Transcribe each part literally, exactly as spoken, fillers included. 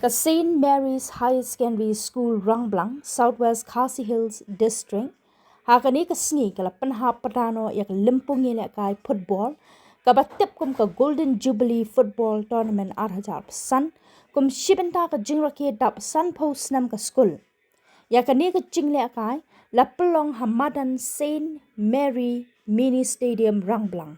Saint Mary's Higher Secondary School, Rangblang, South West Khasi Hills District, ha kane ka sngi ka la pynhap pyrda noh ïa ka lympung ïalehkai football kaba tip kum ka Golden Jubilee Football Tournament ar hajar arphew san, kum shi bynta ka jingrakhe dap sanphew snem ka skul. Ïa kane ka jinglehkai la pynlong ha madan Saint Mary Mini Stadium, Rangblang.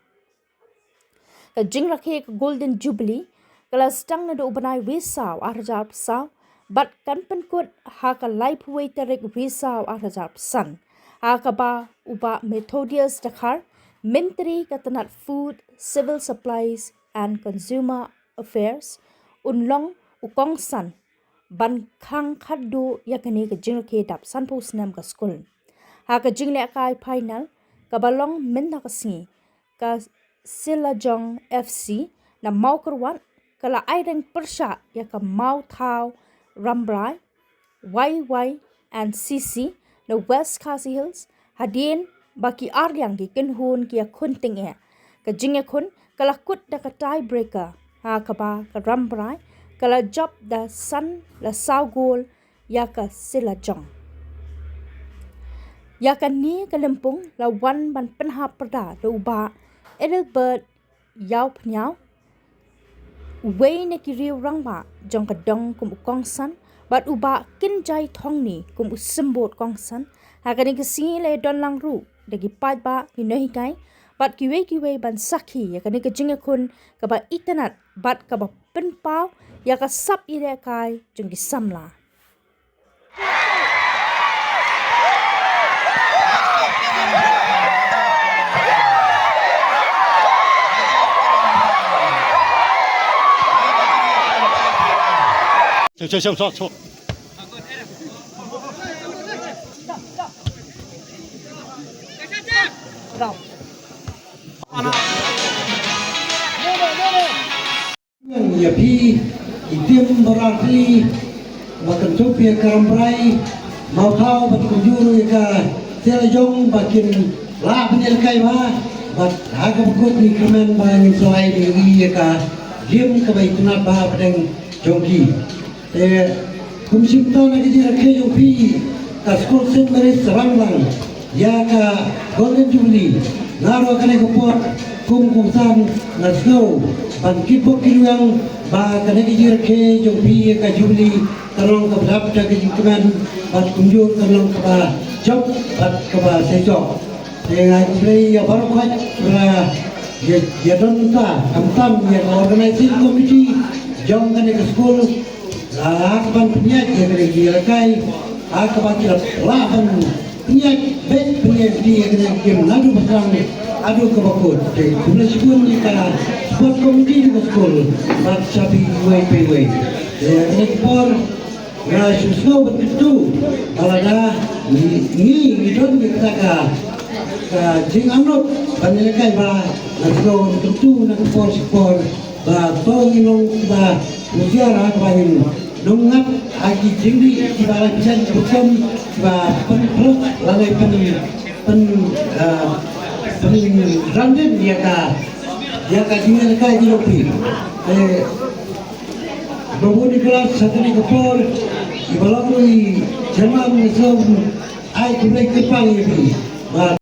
Ka jingrakhe ka Golden Jubilee ka la sdang naduh u bnai Risaw ar hajar arphew saw bad kan pynkut ha ka laiphew wei tarik Risaw ar hajar arphew san, ha kaba u Bah Methodius Dkhar, Myntri ka tnat Food, Civil Supplies and Consumer Affairs, un long u kongsan ban khang khadduh ïa kane ka jingrakhe dap sanphew snem ka skul. Ha ka jinglehkai final kaba long mynta ka sngi, ka Silajong F C na Mawkyrwat ka la aireng pyrshah ïa ka Mawthaw Rambrai Y Y and C C na West Khasi Hills, hadien ba ki arliang ki kynhun ki ïakhun tyngeh. Ka jingïakhun ka la kut da ka tiebreaker, ha kaba ka Rambrai ka la jop da san la saw gol ïa ka Silajong. Ïa kane ka lympung la wan ban pynhap pyrda da u Bah Adelbert Ïawphniaw, uwei na ki riew rangbah jong ka dong kum u kongsan, bad u Bah Kynjai Thongni kum u symbud kongsan. Ha kane ka sngi la ïadon lang ruh da ki paidbah, ki nonghikai bad kiwei kiwei ban sakhi ïa kane ka jingïakhun kaba itynnad bad kaba pynpaw ïa ka sap ïalehkai jong ki samla. Ïa phi, i tim baroh artylli, ba kynthup ïa ka Rambrai, Mawthaw bad kumjuh ruh ïa ka Silajong ba kin lah ban ïalehkai bha, bad ha kaba kut ngi kyrmen ba ngin sa ai ïa ka game kaba itynnad bha hapdeng jong ki. Te, kum shim bynta na ka jingrakhe jong phi ka skul Saint Mary's Rangblang ïa ka Golden Jubilee, nga ruh kane ka por kum kongsan nga sngew ban kitbok kitrwiang ba kane ka jingrakhe jong phi ïa ka Jubilee kan long kaba dap da ka jingkmen bad kumjuh kan long kaba jop bad kaba seisoh. Te nga ai khublei ïa baroh khoit ba ïa, ïa don bynta, khamtam ïa ka organizing committee jong kane ka skul. La ban pynïaid ïa kane ka jingïalehkai, ha kaba ki la lah ban pynïaid beit pynïaid ïa kane ka game naduh ba sdang haduh kaba kut. Te khublei shibun ïa ka sport committee jong ka skul bad sha phi iwei pa iwei. Te ïa kane ka por nga shu sngew bad kyntu ba lada ngi, ngi, ngi don ïa kata ka, ka jingangnud ban ïalehkai bha, nga sngew bad kyntu na ka por sha ka por. Ba to ngi long kiba husiar ha kaba ngin nongngat ha ki jingdih kiba la pynjah kiba kum kiba pynpluh lane pyn, pyn, ah, pynrandin ïa ka, ïa ka jingïalehkai jong phi. Eh, Babu Nicholas, ha kane ka por, iba long i chairman, nga sngew ai khublei kyrpang ïa phi. Ba